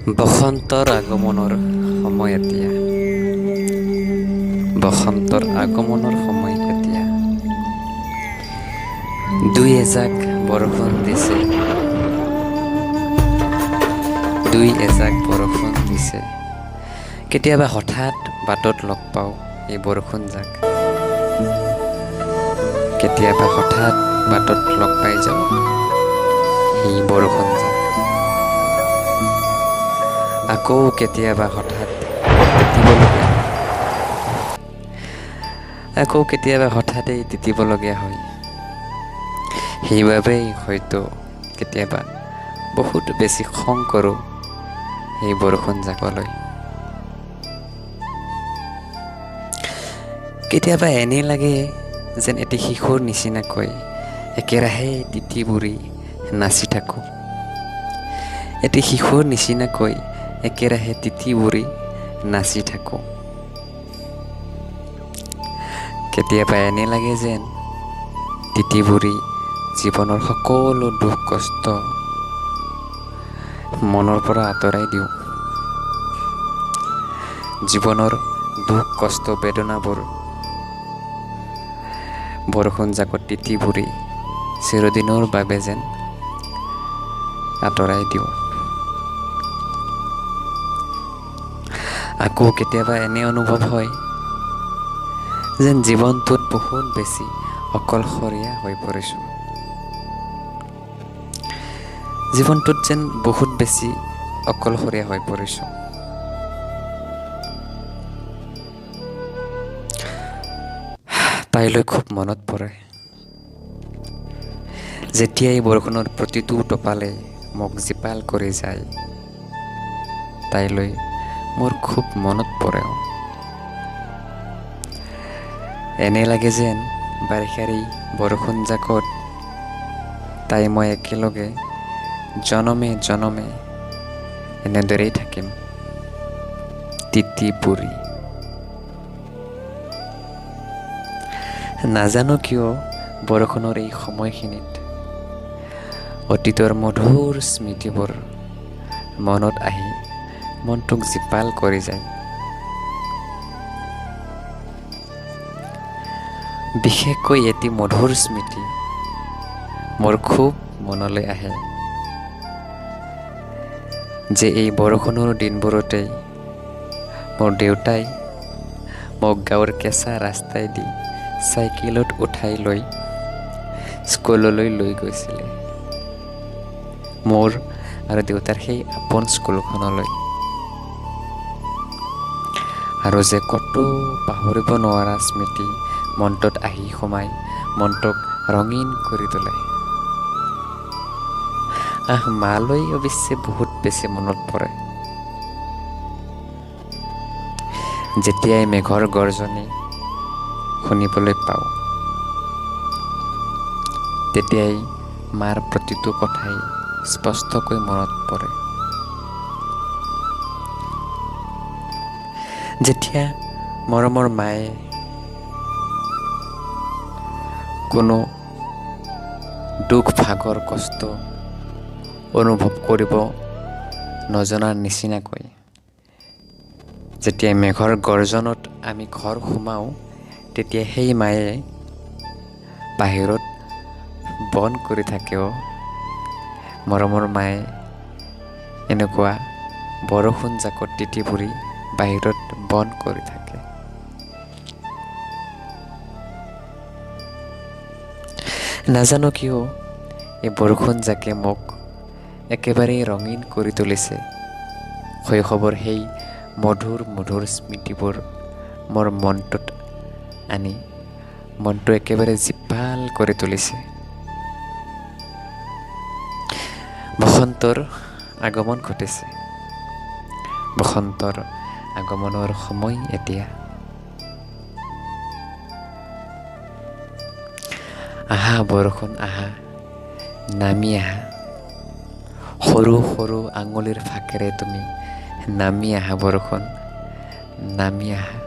বসন্তৰ আগমনৰ সময় এতিয়া, বসন্তৰ আগমনৰ সময় এতিয়া। দুই এজাক বৰষুণ দিছে, দুই এজাক বৰষুণ দিছে। কেতিয়াবা হঠাৎ বাটত লগ পাওঁ এই বৰষুণজাক, কেতিয়াবা হঠাৎ বাটত লগ পাই যাওঁ এই বৰষুণজাক। আকৌ কেতিয়াবা হঠাৎ তিতিবলগীয়া হয়, আকৌ কেতিয়াবা হঠাতেই তিতিবলগীয়া হয়। সেইবাবেই হয়তো কেতিয়াবা বহুত বেছি খং কৰোঁ সেই বৰষুণজাকলৈ। কেতিয়াবা এনে লাগে যেন এটি শিশুৰ নিচিনাকৈ একেৰাহে তিতি বুৰি নাচি থাকোঁ, এটি শিশুৰ নিচিনাকৈ একেৰাহে তিতি বুৰি নাচি থাকোঁ। কেতিয়াবা এনে লাগে যেন তিতি বুৰি জীৱনৰ সকলো দুখ কষ্ট মনৰ পৰা আঁতৰাই দিওঁ, জীৱনৰ দুখ কষ্ট বেদনাবোৰ বৰষুণজাকত তিতি বুৰি চিৰদিনৰ বাবে যেন আঁতৰাই দিওঁ। আকৌ কেতিয়াবা এনে অনুভৱ হয় যেন জীৱনটোত বহুত বেছি অকলশৰীয়া হৈ পৰিছোঁ, জীৱনটোত যেন বহুত বেছি অকলশৰীয়া হৈ পৰিছোঁ। তাইলৈ খুব মনত পৰে যেতিয়াই বৰষুণৰ প্ৰতিটো টোপালে মোক জীপাল কৰি যায়, তাইলৈ মোৰ খুব মনত পৰে। এনে লাগে যেন বাৰিষাৰ এই বৰষুণজাকত তাই মই একেলগে জনমে জনমে এনেদৰেই থাকিম তিতি বুৰি। নাজানো কিয় বৰষুণৰ এই সময়খিনিত অতীতৰ মধুৰ স্মৃতিবোৰ মনত আহি মনটোক জীপাল কৰি যায়। বিশেষকৈ এটি মধুৰ স্মৃতি মোৰ খুব মনলৈ আহে যে এই বৰষুণৰ দিনবোৰতেই মোৰ দেউতাই মোক গাঁৱৰ কেঁচা ৰাস্তাইদি চাইকেলত উঠাই লৈ স্কুললৈ লৈ গৈছিলে, মোৰ আৰু দেউতাৰ সেই আপোন স্কুলখনলৈ। আৰু যে কতো পাহৰিব নোৱাৰা স্মৃতি মনটোত আহি সোমাই মনটোক ৰঙীন কৰি তোলে। আহ, মালৈ অৱশ্যে বহুত বেছি মনত পৰে। যেতিয়াই মেঘৰ গৰ্জনি শুনিবলৈ পাওঁ তেতিয়াই মাৰ প্ৰতিটো কথাই স্পষ্টকৈ মনত পৰে। যেতিয়া মৰমৰ মায়ে কোনো দুখ ভাগৰ কষ্ট অনুভৱ কৰিব নজনাৰ নিচিনাকৈ যেতিয়া মেঘৰ গৰ্জনত আমি ঘৰ সোমাওঁ, তেতিয়া সেই মায়ে বাহিৰত বন কৰি থাকেও মৰমৰ মায়ে এনেকুৱা বৰষুণজাকত তিতি বুৰি বাহিৰত বন কৰি থাকে। নাজানো কিয় এই বৰষুণজাকে মোক একেবাৰেই ৰঙীন কৰি তুলিছে। শৈশৱৰ সেই মধুৰ মধুৰ স্মৃতিবোৰ মোৰ মনটোত আনি মনটো একেবাৰে জীপাল কৰি তুলিছে। বসন্তৰ আগমন ঘটিছে, বসন্তৰ আগমনৰ সময় এতিয়া। আহা বৰষুণ আহা, নামি আহা, সৰু সৰু আঙুলিৰ ফাঁকেৰে তুমি নামি আহা বৰষুণ, নামি আহা।